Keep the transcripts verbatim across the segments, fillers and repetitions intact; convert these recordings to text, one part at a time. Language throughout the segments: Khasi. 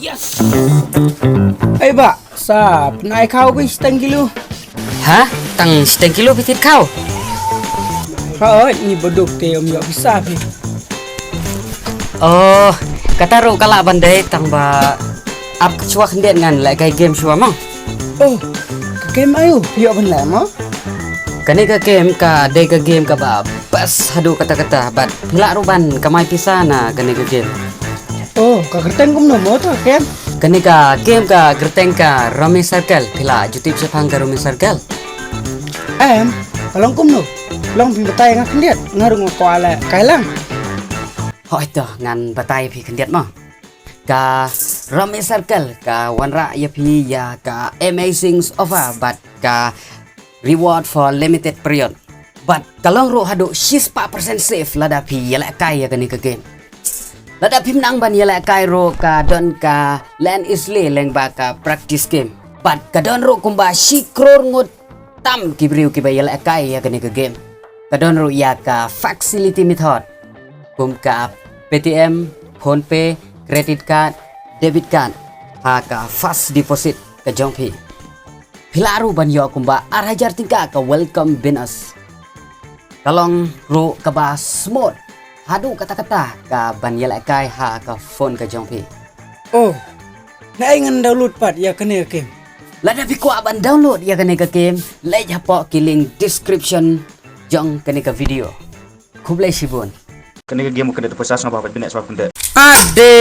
Yes! Ei bah, sa pynai khaw phi shiteng kilo. Ha? Tang shiteng kilo phi thied khaw? Hooid, ngi baduk te ym ïoh pisa phi. Oh, kata ruh ka lah ban dei tang ba ap shuwa khyndiat ngan lehkai game shuwa mo. Oh, ka game aïu phi ïoh ban leh mo? Kane ka game ka dei ka game kaba best haduh katta katta bad phi lah ruh ban kamai pisa na kane ka game. Oh, ka kyrteng kumno mo ta game? Kane ka game ka kyrteng ka Rummy Circle, phi lah ju tip shaphang ka Rummy Circle? Em, ka long kumno? Long phi batai nga khyndiat, nga ruh nga kwah lehkai lang. Hooid to, ngan batai phi khyndiat mo. Ka Rummy Circle ka wanrah ïa phi ïa ka amazing offer bad ka reward for limited period. Bad ka long ruh haduh shispah percent safe lada phi ïalehkai ïa kane ka game. Lada phim nang ban ïalehkai ruh ka don ka Land Easily lyngba ka practice game. Bad ka don ruh kumba shi klur ngut tam ki briew kiba ïalehkai ïa kane ka game. Ka don ruh ïa ka facility method kum ka Paytm, PhonePe, credit card, debit card, ha ka first deposit ka jong phi. Phi lah ruh ban ïoh kumba ar hajar tyngka ka welcome bonus. Ka long ruh kaba smooth haduh katta katta ka ban ïalehkai ha ka phone ka jong phi. Oh, naei ngan download pat ïa kane ka game? Lada phi kwah ban download ïa kane ka game, leit hapoh ki link description jong kane ka video. Khublei shibun. Kane ka game ka dei te pisa sngewbha bad bniah sngewbha pyndet. Ade,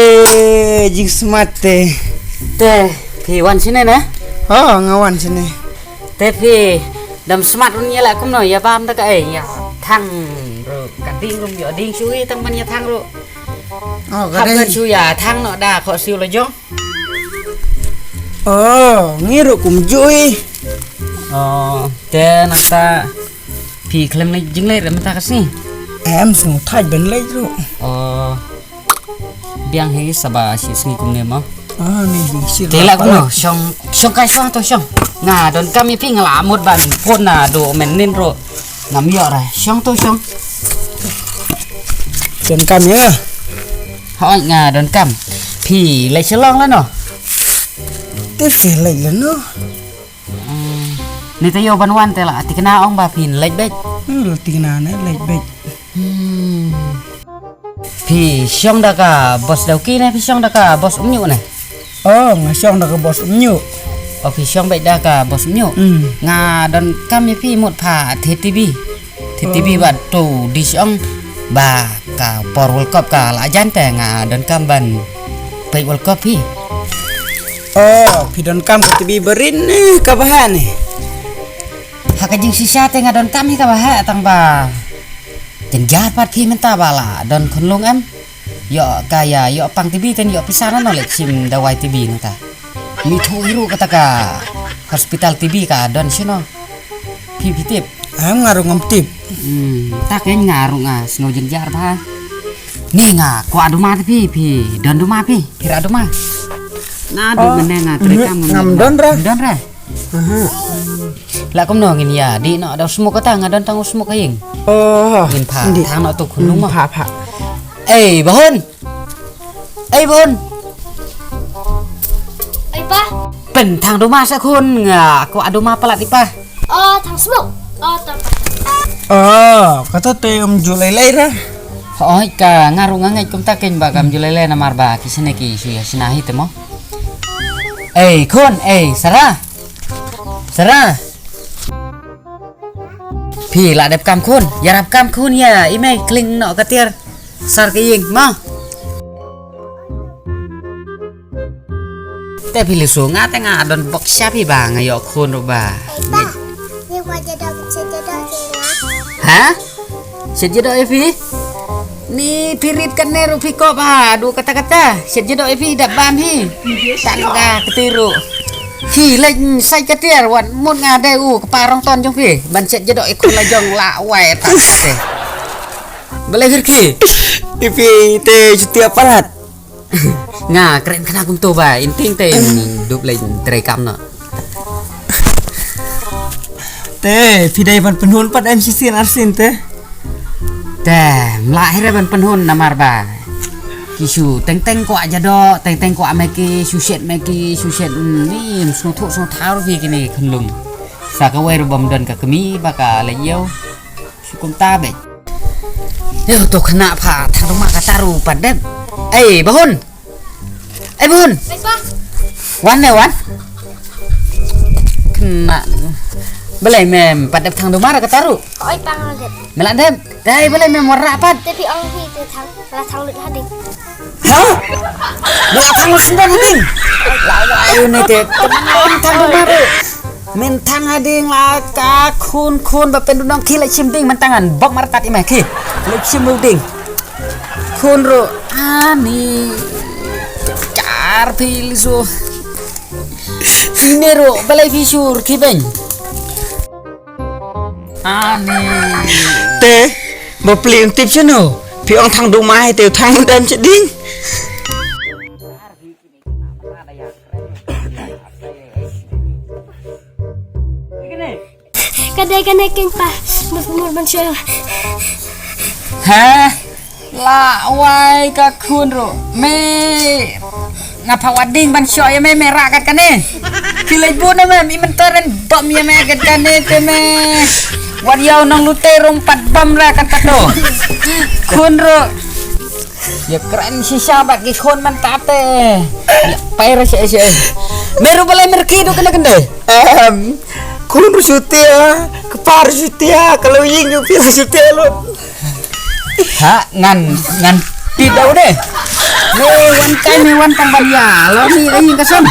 jingsmart te. Te phi wan shane ne? Oh, nga wan shane. Te phi dam smart ruh ïa la kumno ïa bam da kaei ïa thang ruh ka ding ruh ïa ding shu ïa tang ban ïa thang ruh. Oh, ka dei. Hap ban shu ïa thang noh da khohsiew la jong. Oh, ngi ruh kumjuh. Oh, te nangta phi khlem leit jingleit re mynta ka sngi? Em, sngewthait ban leit ruh. Oh. Biang hi sa ba shi sngi kumne mo. Ah, ni biang shi. Te la kumno, shong, shong kai shong to shong. Nga donkam ïa phi, nga la mut ban phone naduh mynnin ruh ngam ïoh re. Shong to shong. Donkam ïa. Hooid, nga donkam. Phi leit sha long la no? Te phi leit la no? Hmm. Ni te ïoh ban wan te la thikna ong ba phin leit beit. Hmm, la thikna ne leit beit. Hmm. Phi shong da ka boss Dawki ne phi shong da ka boss Umñiuh ne? Oh, nga shong da ka boss Umñiuh. Oh, phi shong beit da ka boss Umñiuh. Hmm. Nga donkam ïa phi mut pha the TV. The TV. Oh. Bad to dish ong ba ka por World Cup ka la jan te nga donkam ban peit World Cup phi. Oh, phi donkam ka TV barit ne kaba heh ne? Ha ka jingshisha te nga donkam hi kaba heh tang ba jynjar pat phi mynta ba la don khunlung em. Ïoh ka ïa, ïoh pang TV ten ïoh pisa na no leit shim dawai TV nangta. Mi thuh hi ruh kata ka hospital TV ka don shano. Phi, phi tip? Em, nga ruh ngam tip. Hmm, ta kein nga ruh nga sngew jynjar bha. Ni nga kwah duma te phi, phi don duma phi, phi rah duma. Naduh mynne nga trei kam ngam don re. Ngam don re. Aha. La kumno ngin ïa dih noh da u smok kata, nga don tang u smok ha ïing. Oh. Ngin pha thang noh tu khunlung mo. Pha, pha. Ei, Bahun. Ei, Bahun. Ei, Pa. Pynthang duma sa khun, nga kwah duma palat i Pa. Oh, thang smok. Oh, to. Oh, kata te ym ju lei lei re. Hooid, ka nga ruh nga ngeit kumta kein ba kam ju lei lei namar ba ki sene ki shu ïa shna hi te mo. Ei khun, ei Sara. Sara. Phi la dep kam khun, ïarap kam khun ïa i mei kling noh ka tiar sar ka ïing mo. Te phi leh shuh, nga te nga don bok sha phi ba nga ïoh khun ruh ba. Ei Pa, ngi kwah jadok, shet jadok ïa nga. Ha? Shet jadok ïa phi? Ni phi rit katne ruh phi kop ha, du kata kata. Shet jadok ïa phi dap bam hi. Tang ka kti ruh. Hi leh sai ka tiar wat mut nga dei u kpa rong ton jong phi. Ban shet jadok ïa khun la jong la wai ta te. Balei phi rkhie? Ïa phi te jutia palat. Nga kren khana kumto ba, in ting te in dup leh trei kam no. Te phi dei ban pynhun pat em shisien arsien te. Te mla hi re ban pynhun namar ba ki shu teng teng kwah jadok, teng teng kwah meki, shu shet meki, shu shet, mm, ni sngewthuh sngewthaw ruh ki kine khunlung. Sa kawei ruh bym don ka kmie ba ka leh ïew. Shu kumta beit. Ïew to khynnah pha Thangduma kata ruh pat dep. Ei Bahun. Ei Bahun. Ei pa. Wan ne wan. Khynnah. Balei mem pat dep Thangduma kata ruh? Oi pa nga dep. Me la dep. Ei balei mem wanrah pat? Te phi ong hi te thang la thang lut hading. Ha? Me la thang lut sendang hading. La wai ne te. Te me ong Thangduma ruh. Men thang hading la ka khun khun ba pynduh nong ki leh shim ding men tangan bok mar tat i me ki. Leh shim ding. Khun ruh ani. Char phi liso. Ine ruh balei phi shu rkhie beiñ. Ani. Te ba pli un tip shano. Phi ong Thangduma hi te thang dem shading. Ka dei kane keiñ pa, mut mut ban shu. Ha? La wai ka khun ruh. Me nga pha wad ding ban shoh ïa me, me rah kat kane. Ki leit bun na me, mi mynta ren bam ïa me kat kane te me. Wat ïaw nong lute rum pat bam rah kat kato. Khun ruh. Ïa kren shisha bad ki khun mynta te. Ïa pyrshah shisha. Me ruh balei me rkhie duh kane kane. Em, khun ruh shutia, kpa ruh shutia, ka lawïing ruh phi shutia lut. Ha, ngan, ngan tip da u dei. Me wan kai me wan tang ban ïa, la ni ai ka son.